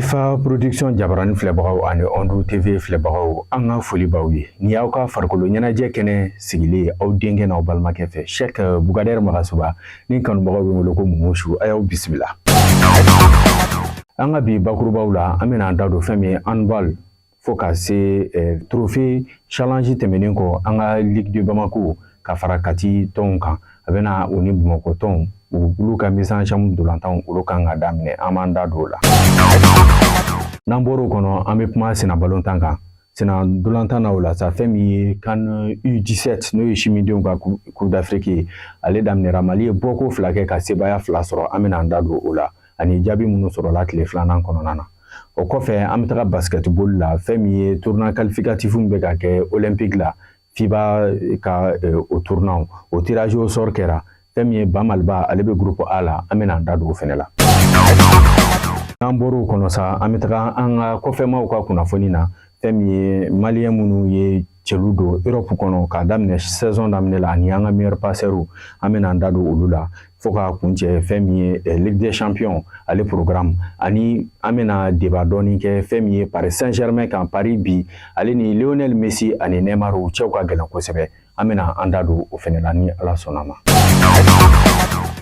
Ifa Production jabarani filɛbagaw ani Ondu TV filɛbagaw, an ka foli b'aw ye. Ni y'aw ka farikolo ɲɛnajɛ kɛnɛ sigilen aw denkɛ n'aw balimakɛ fɛ, Cheikh Bougader Magasuba ni kanubagaw bɛ wele ko Mumusu, a y'aw bisimila. An ka bi bakurubaw la, an bɛna an da don fɛn min ye handball fo ka se trophée challenge tɛmɛnen kɔ an ka Ligue de Bamako ka fara Kati tɔnw kan. A bɛna u ni Bamakɔ tɔnw, olu ka mise en jambe ntolantanw, olu kan ka daminɛ, an b'an da don o la. N'an bɔr'o kɔnɔ, an bɛ kuma senna balontan kan. Senna ntolantan na, o la sa, fɛn min ye CAN U17, n'o ye simidenw ka Coupe d'Afrique ye, ale daminɛra. Mali ye bɔko 2 kɛ ka sebaaya 2 sɔrɔ. An bɛna an da don o la ani jaabi minnu sɔrɔla tile filanan kɔnɔna na. O kɔfɛ, an bɛ taga basketball la, fɛn min ye tournoi qualificatif min bɛ ka kɛ olympique la, FIBA ka o tournoi, o tirage au sort kɛra. Fɛn min ye Ba Maliba, ale bɛ groupe A la, an bɛna an da don o fɛnɛ la. N'an bɔr'o kɔnɔ sa, an bɛ taga an ka kɔfɛmaw ka kunnafoni na, fɛn min ye malien minnu ye cɛlu don Europe kɔnɔ k'a daminɛ saison daminɛ la, ani an ka meilleur passeur, an bɛna an da don olu la fo k'a kuncɛ fɛn min ye Ligue des champions ale programme, ani an bɛna débat dɔɔni kɛ fɛn min ye Paris Saint-Germain kan. Paris bi, ale ni Lionel Messi ani Neymar, u cɛw ka gɛlɛn kosɛbɛ. An bɛna an da don o fɛnɛ la ni Ala sɔnna ma.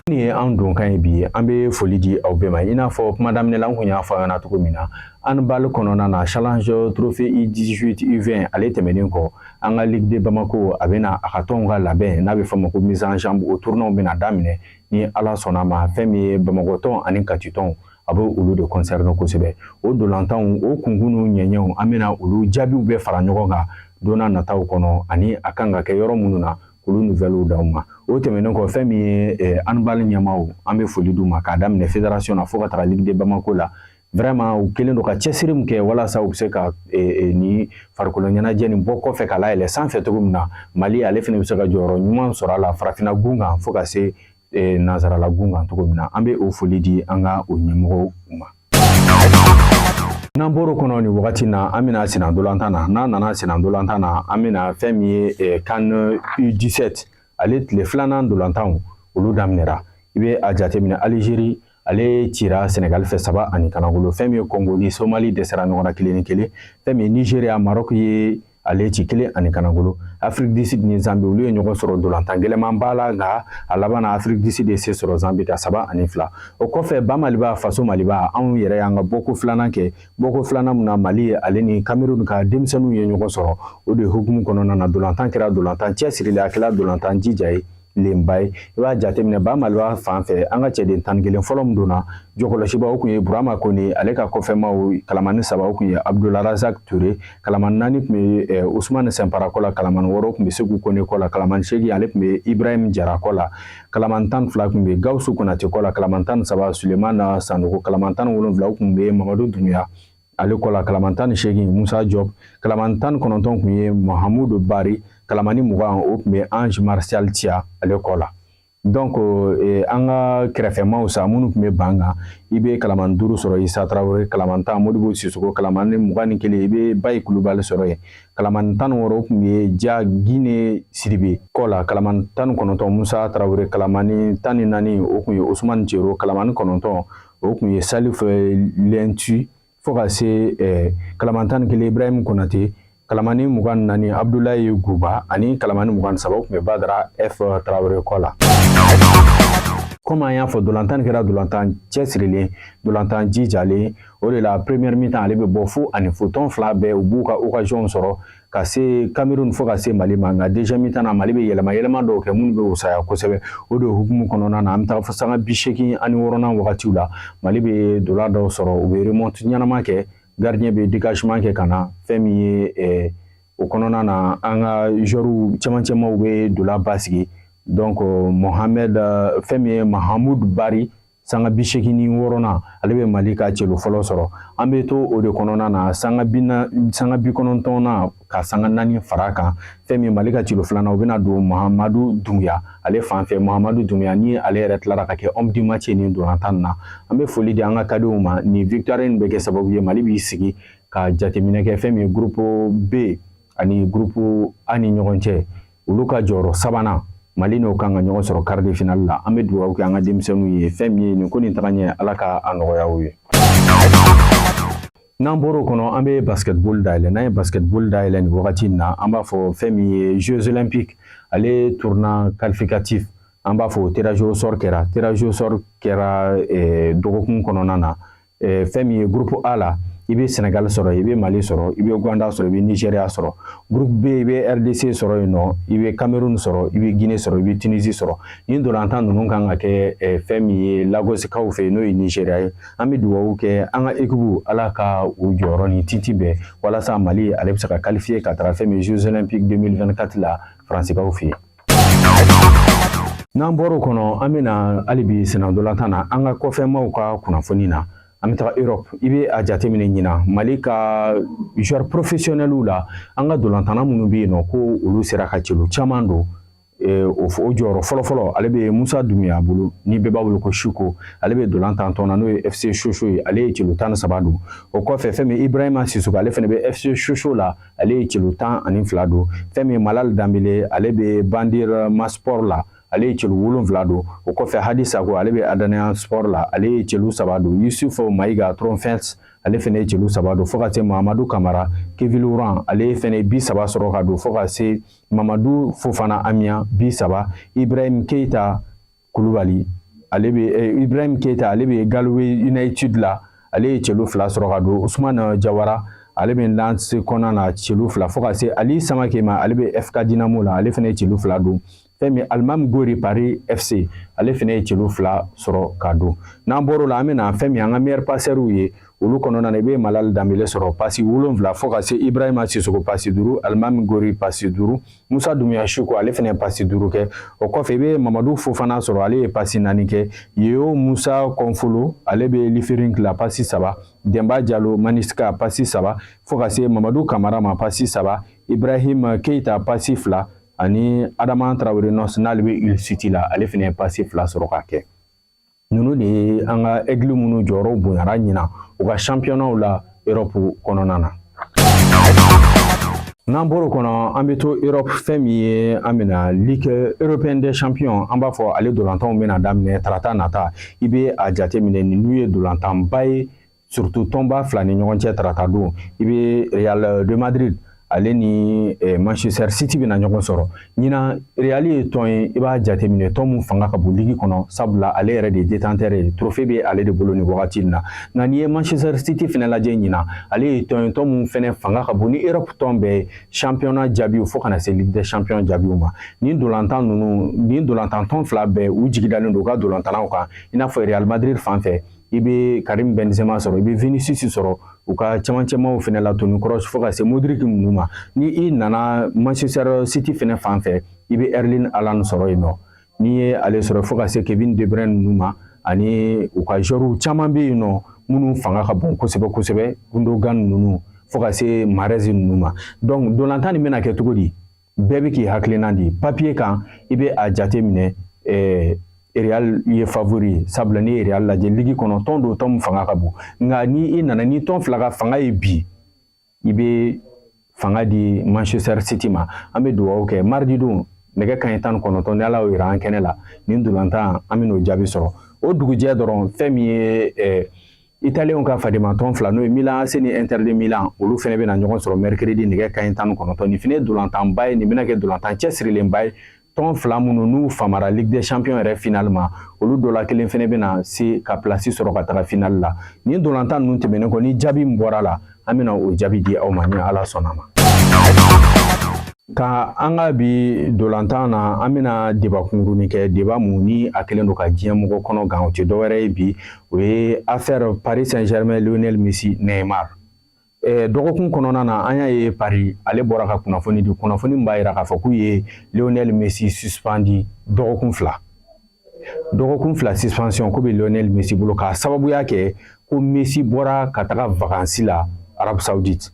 Nin ye an donkan ye bi. An bɛ foli di aw bɛɛ ma. I n'a fɔ kuma daminɛ la, n kun y'a fɔ aw ɲɛna cogo min na, handball kɔnɔna na, challenge trophée U18 U20 ale tɛmɛnen kɔ, an ka Ligue de Bamako, a bɛna a ka tɔnw ka labɛn n'a bɛ fɔ a ma ko mise en jambe, o tournoi bɛna daminɛ ni Ala sɔnna ma. Fɛn min ye Bamakɔ tɔn ani Kati tɔn, a bɛ olu de concerner kosɛbɛ. O dolantanw, o kunkun n'u ɲɛɲɛw, an bɛna olu jaabiw bɛɛ fara ɲɔgɔn kan don n'a nataw kɔnɔ, ani a kan ka kɛ yɔrɔ minnu na, k'olu nouvelles d'aw ma. O tɛmɛnen kɔ, fɛn min ye handball ɲɛmaaw, an bɛ foli d'u ma k'a daminɛ fédération na fo ka taga Ligue de Bamako la. Vraiment, u kɛlen don ka cɛsiri min kɛ walasa u bɛ se ka ni farikolo ɲɛnajɛ nin bɔ kɔfɛ ka layɛlɛ sanfɛ cogo min na, Mali ale fana bɛ se ka jɔyɔrɔ ɲuman sɔrɔ a la farafinna gun kan fo ka se nansarala gun kan cogo min na. An bɛ o foli di an ka o ɲɛmɔgɔw ma. N'an bɔr'o kɔnɔ nin wagati na, an bɛna senna ntolantan na. N'an nana senna ntolantan na, an bɛna fɛn min ye CAN U17, ale tile filanan ntolantanw, olu daminɛra. I bɛ a jateminɛ, Algérie ale cira Sénégal fɛ 3-0. Fɛn min ye Congo ni Somali dɛsɛra ɲɔgɔn na 1-1. Fɛn min ye Nigéria, Maroc ye ale ci 1-0. Afrique du Sud ni Zambie, olu ye ɲɔgɔn sɔrɔ ntolantan gɛlɛnmanba la, nka a laban na, Afrique du Sud ye se sɔrɔ Zambie ka 3-2. O kɔfɛ, Ba Maliba, Faso Maliba, anw yɛrɛ y'an ka bɔko filanan kɛ, bɔko filanan mun na Mali ale ni Cameroun ka denmisɛnninw ye ɲɔgɔn sɔrɔ. O de hukumu kɔnɔna na, ntolantan kɛra ntolantan cɛsirilen, a kɛra ntolantan jija ye lenba ye. I b'a jateminɛ, Ba Maliba fan fɛ, an ka cɛden 11 fɔlɔ min donna, jɔkɔlɔsiba o kun ye Burama Kone, ale ka kɔfɛmaw kalamani 3 o kun ye Abdularazak Ture, kalamani 4 tun bɛ Usumani Sɛnpara kɔ la, kalamani 6 tun bɛ Segu Kone kɔ la, kalamani 8 ale tun bɛ Ibrahim Jara kɔ la, kalamani 12 tun bɛ Gawusu Konate kɔ la, kalamani 13 Sulemana Sanogo, kalamani 17 o tun bɛ Mamadu Dunbiya ale kɔ la, kalamani 18 Musa Jɔb, kalamani 19 tun ye Mahamudu Bari, kalamani 20 o tun bɛ Ange Martial Tia ale kɔ la. Donc an ka kɛrɛfɛmaw sa, minnu tun bɛ ban kan, i bɛ kalamani 5 sɔrɔ Isa Tarawele, kalamani 10 Modibo Sisoko, kalamani 21 i bɛ Bayi Kulubali sɔrɔ yen, kalamani 16 o tun bɛ Ja Gine Sidibe kɔ la, kalamani 19 Musa Tarawele, kalamani 14 o tun ye Usumani Cero, kalamani 9 o tun ye Salif Lɛntu, fo ka se kalamani 11 Ibrahim Konate, kalamani 24 Abdulayi Guba, ani kalamani 23 o tun bɛ Badara F Tarawele kɔ la. Komi an y'a fɔ, dolantan kɛra dolantan cɛsirilen, dolantan jijalen. O de la, première mi-temps ale bɛ bɔ 0-0, tɔn fila bɛɛ u b'u ka occasion sɔrɔ ka se Cameroun fo ka se Mali ma. Nka deuxième mi-temps na, Mali bɛ yɛlɛma yɛlɛma dɔw kɛ minnu bɛ wusaya kosɛbɛ. O de hukumu kɔnɔna na, an bɛ taga fo sanga 86nan wagatiw la, Mali bɛ dola dɔw sɔrɔ, u bɛ remonte ɲɛnama kɛ, gardien bɛ dégagement kɛ ka na. Fɛn min ye o kɔnɔna na, an ka joueurs caman camanw bɛ dola basigi. Donc Mohamed, fɛn min ye Mahamudu Bari, sanga 86nan, ale bɛ Mali ka celu fɔlɔ sɔrɔ. An bɛ to o de kɔnɔna na, sanga bi sanga 90nan ka sanga 4 fara kan, fɛn min Mali ka celu filanan, o bɛna don Mahamadu Dunbiya ale fan fɛ. Mahamadu Dunbiya ni ale yɛrɛ tilara ka kɛ homme du match nin dolantan na. An bɛ foli di an ka kadenw ma. Nin victoire in bɛ kɛ sababu ye, Mali b'i sigi ka jateminɛ kɛ fɛn min ye groupe B ani groupe A ni ɲɔgɔn cɛ, olu ka jɔyɔrɔ sabanan, Mali n'o kan ka ɲɔgɔn sɔrɔ quart de finale la. An bɛ dugawu kɛ an ka denmisɛnninw ye. Fɛn min ye nin ko nin taga ɲɛ, Ala ka a nɔgɔya u ye. N'an bɔr'o kɔnɔ, an bɛ basketball dayɛlɛ. N'an ye basketball dayɛlɛ nin wagati in na, an b'a fɔ fɛn min ye Jeux olympiques, ale tournoi qualificatif, an b'a fɔ tirage au sort kɛra. Tirage au sort kɛra dɔgɔkun kɔnɔna na. Fɛn min ye groupe A la, i bɛ Sénégal sɔrɔ, i bɛ Mali sɔrɔ, i bɛ Uganda sɔrɔ, i bɛ Nigeria sɔrɔ. Groupe B, i bɛ RDC sɔrɔ yen nɔ, i bɛ Cameroun sɔrɔ, i bɛ Guinée sɔrɔ, i bɛ Tunisie sɔrɔ. Nin ntolantan ninnu kan ka kɛ fɛn min ye Lagosikaw fɛ yen, n'o ye Nigeria ye. An bɛ dugawu kɛ an ka équipe, Ala ka u jɔyɔrɔ ni tintin bɛn walasa Mali ale bɛ se ka qualifier ka taga fɛn min ye Jeux olympiques 2024 la Faransikaw fɛ yen. N'an bɔr'o kɔnɔ, an bɛna hali bi sennantolatan na, an ka kɔfɛmaw ka kunnafoni na. An bɛ taga Europe. I bɛ a jateminɛ ɲinan, Mali ka joueur professionnels la, an ka dolantanna minnu bɛ yen nɔ ko olu sera ka celu caman don, o jɔyɔrɔ fɔlɔfɔlɔ, ale bɛ Musa Dumuya bolo, ni bɛɛ b'a wele ko Siko. Ale bɛ dolantan tɔn na n'o ye FC Sochaux ye, ale ye celu 13 don. O kɔfɛ, fɛn min Ibrahima Sissoko, ale fana bɛ FC Sochaux la, ale ye celu 12 don. Fɛn min Malal Danbele, ale bɛ Bandirma Sport la, ale ye celu 7 don. O kɔfɛ, Hadi Sako, ale bɛ Adana Sport la, ale ye celu 3 don. Yusuf Mayiga, Tronfens, ale fana ye celu 3 don. Fo ka se Mahamadu Kamara, Quevilly-Rouen, ale fana ye bi 3 sɔrɔ ka don. Fo ka se Mamadu Fofana, Amiens, bi 3. Ibrahim Keita Kulubali, ale bɛ Ibrahim Keita, ale bɛ Galway United la, ale ye celu 2 sɔrɔ ka don. Usman Jawara, ale bɛ Lens kɔnɔna na, celu 2. Fo ka se Ali Samake ma, ale bɛ FK Dynamo la, ale fana ye celu 2 don. Fɛn min Alimami Gori, Paris FC, ale fana ye celu 2 sɔrɔ ka don. N'an bɔr'o la, an bɛna fɛn min an ka meilleur passeur ye, olu kɔnɔna na, i bɛ Malal Danbele sɔrɔ, passe 7. Fo ka se Ibrahima Sissoko, passe 5. Alimami Gori, passe 5. Musa Dumuya Siko, ale fana ye passe 5 kɛ. O kɔfɛ, i bɛ Mamadu Fofana sɔrɔ, ale ye passe 4 kɛ. Yeo Musa Kɔnfolo, ale bɛ Liefering la, passe 3. Denba Jalo, Maniska, passe 3. Fo ka se Mamadu Kamara ma, passe 3. Ibrahim Keita, passe 2. Ani Adama Traoré Nɔs, n'ale bɛ Hull City la, ale fana ye passe 2 sɔrɔ ka kɛ. Ninnu de ye an ka aigle minnu jɔyɔrɔ bonyara ɲinan u ka championnat la Europe kɔnɔna na. N'an bɔr'o kɔnɔ, an bɛ to Europe. Fɛn min ye an bɛna Ligue européenne des champions, an b'a fɔ ale dolantanw bɛna daminɛ tarata nata. I bɛ a jateminɛ, ninnu ye dolantanba ye, surtout tɔnba fila ni ɲɔgɔn cɛ. Tarata don, i bɛ Real de Madrid ale ni Manchester City bɛna ɲɔgɔn sɔrɔ. Ɲinan, Real ye tɔn ye, i b'a jateminɛ, tɔn mun fanga ka bon ligue kɔnɔ, sabula ale yɛrɛ de ye détenteur ye, trophée bɛ ale de bolo nin wagati in na. Nka n'i ye Manchester City fɛnɛ lajɛ ɲinan, ale ye tɔn ye, tɔn mun fɛnɛ fanga ka bon ni Europe tɔn bɛɛ ye, championnat jaabiw fo ka na se Ligue des champions jaabiw ma. Nin dolantan ninnu, nin dolantan tɔn fila bɛɛ, u jigi dalen don u ka dolantannaw kan. I n'a fɔ Real Madrid fan fɛ, i bɛ Karim Benzema sɔrɔ, i bɛ Vinicius sɔrɔ, u ka camancɛmaw fɛnɛ la, Toni Kroos, fo ka se Modric ninnu ma. Ni i nana Manchester City fɛnɛ fan fɛ, i bɛ Erling Haaland sɔrɔ yen nɔ. N'i ye ale sɔrɔ, fo ka se Kevin De Bruyne ninnu ma, ani u ka joueurs caman bɛ yen nɔ minnu fanga ka bon kosɛbɛ kosɛbɛ, Gundogan ninnu, fo ka se Mahrez ninnu ma. Donc dolantan nin bɛna kɛ cogo di? Bɛɛ bɛ k'i hakilina di. Papier kan, i bɛ a jate minɛ, Real ye favori ye, sabula n'i ye Real lajɛ ligue kɔnɔ, tɔn don, tɔn min fanga ka bon. Nka ni i nana ni tɔn fila ka fanga ye bi, i bɛ fanga di Manchester City ma. An bɛ dugawu kɛ, mardi don, nɛgɛ kanɲɛ 19, ni Ala y'o yira an kɛnɛ la, nin dolantan, an bɛ n'o jaabi sɔrɔ. O dugujɛ dɔrɔn, fɛn min ye Italienw ka fadematɔn fila, n'o ye Milan AC ni Inter de Milan, olu fana bɛna ɲɔgɔn sɔrɔ mercredi nɛgɛ kanɲɛ 19. Nin fana ye dolantanba ye, nin bɛna kɛ dolantan cɛsirilenba ye. Tɔn fila minnu n'u famara Ligue des champions yɛrɛ finale ma, olu dɔ la kelen fana bɛna se ka place sɔrɔ ka taga finale la. Nin dolantan ninnu tɛmɛnen kɔ, ni jaabi min bɔra la, an bɛna o jaabi di aw ma, ni Ala sɔnna ma. Ka an ka bi dolantan na, an bɛna débat kunkurunin kɛ, débat mun ni a kɛlen don ka diɲɛ mɔgɔ kɔnɔ gan. O tɛ dɔwɛrɛ ye bi, o ye affaire Paris Saint-Germain, Lionel Messi, Neymar. Dɔgɔkun kɔnɔna na, an y'a ye Paris ale bɔra ka kunnafoni di, kunnafoni min b'a jira k'a fɔ k'u ye Lionel Messi suspendu dɔgɔkun 2. Dɔgɔkun 2 suspension ko bɛ Lionel Messi bolo, k'a sababuya kɛ ko Messi bɔra ka taga vacances la Arabie Saoudite.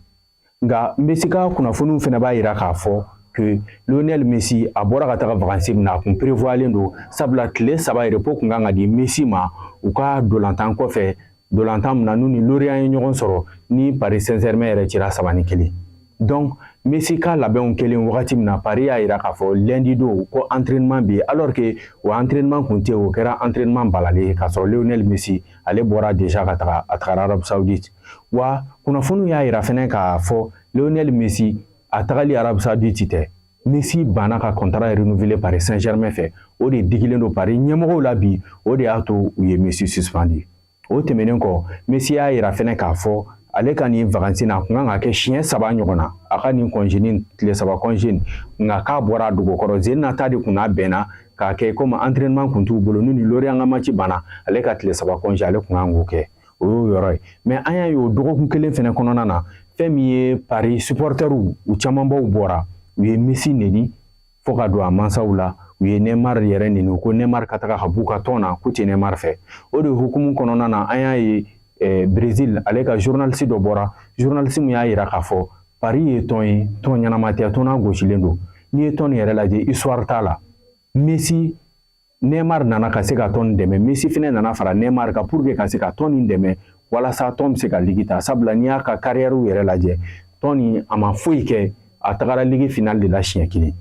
Nka Messi ka kunnafoniw fana b'a jira k'a fɔ que Lionel Messi a bɔra ka taga vacances min na, a kun prévoilen don, sabula tile 3 repos kun kan ka di Messi ma u ka dolantan kɔfɛ, dolantan min na n'u ni Lorient ye ɲɔgɔn sɔrɔ, ni Paris Saint-Germain yɛrɛ cira 3-1. Donc Messi ka labɛnw kɛlen wagati min na, Paris y'a jira k'a fɔ lundi don ko entraînement bɛ yen, alors que o entraînement kun tɛ yen, o kɛra entraînement balalen ye, k'a sɔrɔ Lionel Messi ale Ale bɔra déjà ka taga, a tagara Arabie Saoudite. Wa kunnafoniw y'a yira fɛnɛ k'a fɔ Lionel Messi a tagali Arabie Saoudite tɛ. Messi banna ka contrat renouveler Paris Saint-Germain fɛ, o de digilen don Paris ɲɛmɔgɔw la bi, o de y'a to u ye Messi suspendu. O tɛmɛnen kɔ, Messi y'a yira fɛnɛ k'a fɔ ale ka nin vacances na, a kun kan ka kɛ siɲɛ 3 ɲɔgɔn na, a ka nin congé nin, tile 3 congé nin, nka k'a bɔra a dogokɔrɔ zen na ta de kun n'a bɛnna k'a kɛ komi entraînement kun t'u bolo. Ni Lorient ka match banna, ale ka tile 3 congé, ale kun kan k'o kɛ, o y'o yɔrɔ ye. Mais an y'a ye o dɔgɔkun kelen fɛnɛ kɔnɔna na, fɛn min ye Paris supporters, u camanbaw bɔra, u ye Messi neni fo ka don a mansaw la, u ye Neymar yɛrɛ neni, u ko Neymar ka taga ka b'u ka tɔn na, k'u tɛ Neymar fɛ. O de hukumu kɔnɔna na, an y'a ye Brésil ale ka journaliste dɔ bɔra, journaliste min y'a yira k'a fɔ Paris ye tɔn ye, tɔn ɲɛnama tɛ, tɔn n'a gosilen don. N'i ye tɔn nin yɛrɛ lajɛ, histoire t'a la. Messi, Neymar nana ka se ka tɔn dɛmɛ, Messi fɛnɛ nana fara Neymar kan pour que ka se ka tɔn nin dɛmɛ walasa tɔn bɛ se ka ligue ta. Sabula n'i y'a ka carrière yɛrɛ lajɛ, tɔn nin a ma foyi kɛ, a tagara ligue finale de la siɲɛ kelen.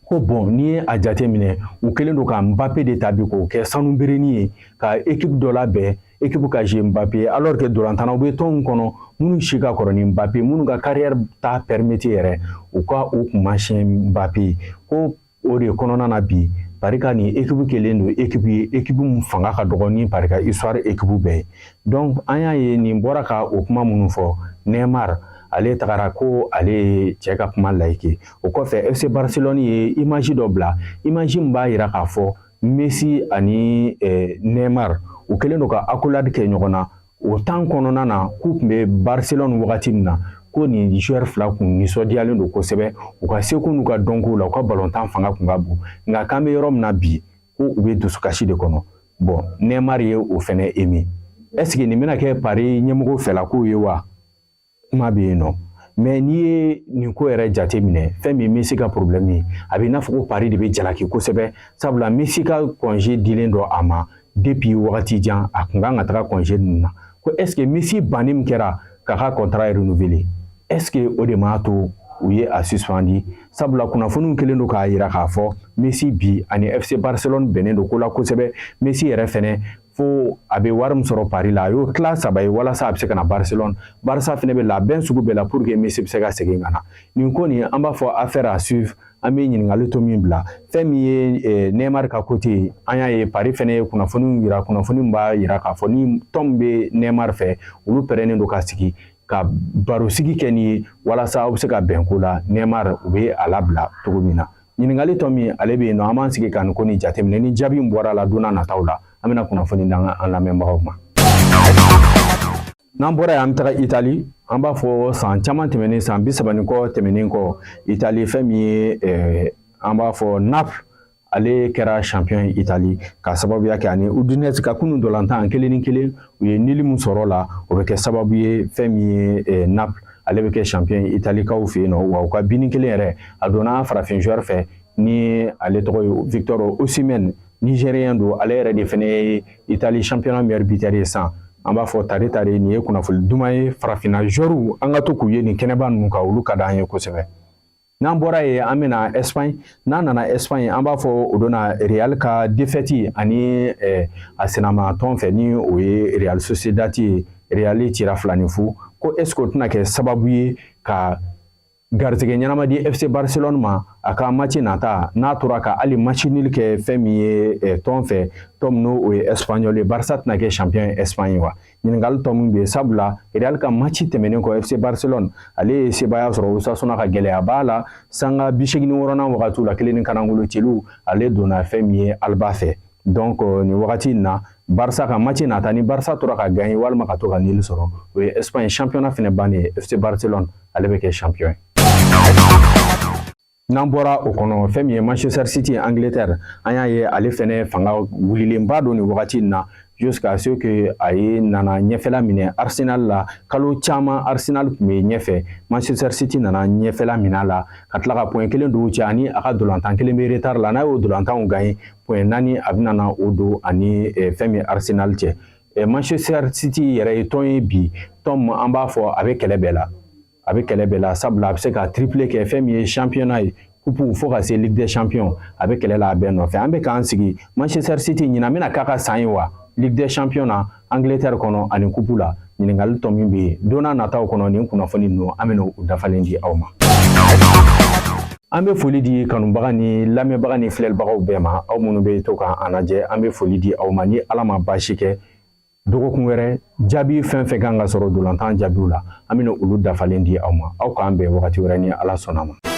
Ko bon, n'i ye a jate minɛ, u kɛlen don ka Mbappé de ta bi k'o kɛ sanu berenin ye ka équipe dɔ labɛn, équipe ka jouer Mbappé, alors que dolantannaw bɛ tɔnw kɔnɔ minnu si ka kɔrɔ ni Mbappé, minnu ka carrière t'a permettre yɛrɛ u ka u kunmasiyɛn Mbappé. Ko o de kɔnɔna na bi, Paris ka nin équipe kelen don équipe ye, équipe min fanga ka dɔgɔ ni Paris ka histoire équipe bɛɛ ye. Donc an y'a ye nin bɔra ka o kuma minnu fɔ, Neymar ale tagara ko ale ye cɛ ka kuma layike. O kɔfɛ, FC Barcelone ye image dɔ bila, image min b'a yira k'a fɔ Messi ani Neymar u kɛlen don ka accolade kɛ ɲɔgɔn na. O temps kɔnɔna na k'u tun bɛ Barcelone wagati min na, ko nin joueur fila kun nisɔndiyalen don kosɛbɛ u ka seko n'u ka dɔnkow la, u ka balontan fanga kun ka bon. Nka k'an bɛ yɔrɔ min na bi, ko u bɛ dusukasi de kɔnɔ. Bon, Neymar ye o fɛnɛ émis. Est ce que nin bɛna kɛ Paris ɲɛmɔgɔw fɛlako ye wa? Kuma bɛ yen nɔ. Mais n'i ye nin ko yɛrɛ jate minɛ, fɛn min Messi ka problème ye, a bɛ i n'a fɔ ko Paris de bɛ jalaki kosɛbɛ, sabula Messi ka congé dilen dɔ a ma depuis wagati jan, a kun kan ka taga congé ninnu na. Ko est ce que Messi banni min kɛra k'a ka contrat renouveler, est ce que o de m'a to u ye a suspendu? Sabula kunnafoniw kɛlen don k'a yira k'a fɔ Messi bi ani FC Barcelone bɛnnen don ko la kosɛbɛ. Messi yɛrɛ fɛnɛ fo a bɛ wari min sɔrɔ Paris la, a y'o tila 3 ye walasa a bɛ se ka na Barcelone. Barça fɛnɛ bɛ labɛn sugu bɛɛ la pour que Messi bɛ se ka segin ka na. Nin ko nin, an b'a fɔ affaire à suivre. An bɛ ɲininkali to min bila, fɛn min ye Neymar ka côté ye, an y'a ye Paris fɛnɛ ye kunnafoniw yira, kunnafoni min b'a yira k'a fɔ ni tɔn min bɛ Neymar fɛ, olu pɛrɛnnen don ka sigi ka barosigi kɛ ni ye walasa aw bɛ se ka bɛn ko la, Neymar u bɛ a labila cogo min na. Ɲininkali tɔ min ale bɛ yen nɔ, an b'an sigi ka nin ko nin jateminɛ. Ni jaabi min bɔra a la don n'a nataw la, an bɛna kunnafoni d'an an lamɛnbagaw ma. N'an bɔra yen, an bɛ taga Itali. An b'a fɔ san caman tɛmɛnen, san 30 ni kɔ tɛmɛnen kɔ, Itali fɛn min ye, an b'a fɔ Naples ale kɛra champion ye Itali, ka sababuya kɛ ani Udinese ka kunun dolantan 1-1, u ye nul min sɔrɔ la, o bɛ kɛ sababu ye fɛn min ye Naples ale bɛ kɛ champion ye Italikaw fɛ yen nɔ. Wa u ka bini kelen yɛrɛ, a donna farafin joueur fɛ ni ale tɔgɔ ye Victor Osimhen, Nigérien don. Ale yɛrɛ de fɛnɛ ye Italie championnat meilleur buteur ye san. An b'a fɔ tare tare, nin ye kunnafoni duman ye. Farafinna joueurs, an ka to k'u ye nin kɛnɛba ninnu kan, olu ka d'an ye kosɛbɛ. N'an bɔra yen, an bɛna Espagne. N'an nana Espagne, an b'a fɔ o donna Real ka défaite ani a sinama tɔn fɛ, ni o ye Real Sociedad ye. Real cira 2-0. Ko est ce que o tɛna kɛ sababu ye ka garisɛgɛ ɲɛnama di FC Barcelone ma a ka match nata, n'a tora ka hali match nul kɛ fɛn min ye tɔn fɛ, tɔn min n'o o ye Espagnol ye, Barça tɛna kɛ champion ye Espagne wa? Ɲininkali tɔ min bɛ yen, sabula Real ka match tɛmɛnen kɔ, FC Barcelone ale ye sebaaya sɔrɔ Osasuna ka gɛlɛya b'a la sanga 86nan wagatiw la, 1 ni kanangolo celu, ale donna fɛn min ye Alba fɛ. Donc nin wagati in na, Barça ka match nata, ni Barça tora ka gagner walima ka to ka nul sɔrɔ, o ye Espagne championnat fɛnɛ bannen ye, FC Barcelone ale bɛ kɛ champion ye. N'an bɔra o kɔnɔ, fɛn min ye Manchester City, Angleterre, an y'a ye ale fɛnɛ fanga wulilenba don nin wagati in na, jusqu'à ce que a ye nana ɲɛfɛla minɛ Arsenal la. Kalo caman Arsenal tun bɛ ɲɛfɛ, Manchester City nana ɲɛfɛla minɛ a la ka tila ka point 1 don u cɛ, ani a ka dolantan kelen bɛ retard la. N'a y'o dolantanw gagné, point 4 a bɛna na o don ani fɛn min Arsenal cɛ. Manchester City yɛrɛ ye tɔn ye bi, tɔn min an b'a fɔ a bɛ kɛlɛ bɛɛ la, a bɛ kɛlɛ bɛɛ la, sabula a bɛ se ka triplé kɛ, fɛn min ye championnat ye. Coupe fo ka se Ligue des Champions, a bɛ kɛlɛ la a bɛɛ nɔfɛ. An bɛ k'an sigi, Manchester City ɲinan bɛna k'a ka san ye wa Ligue des Champions na Angleterre kɔnɔ ani coupe la? Ɲininkali tɔ min bɛ yen, don n'a nataw kɔnɔ, nin kunnafoni ninnu, an bɛna u dafalen di aw ma. An bɛ foli di kanubaga ni lamɛnbaga ni filɛlibagaw bɛɛ ma, aw minnu bɛ to k'an lajɛ, an bɛ foli di aw ma. Ni Ala ma baasi kɛ, dɔgɔkun wɛrɛ, jaabi fɛn fɛn kan ka sɔrɔ dolantan jaabiw la, an bɛna olu dafalen di aw ma. Aw k'an bɛn wagati wɛrɛ ni Ala sɔnna ma.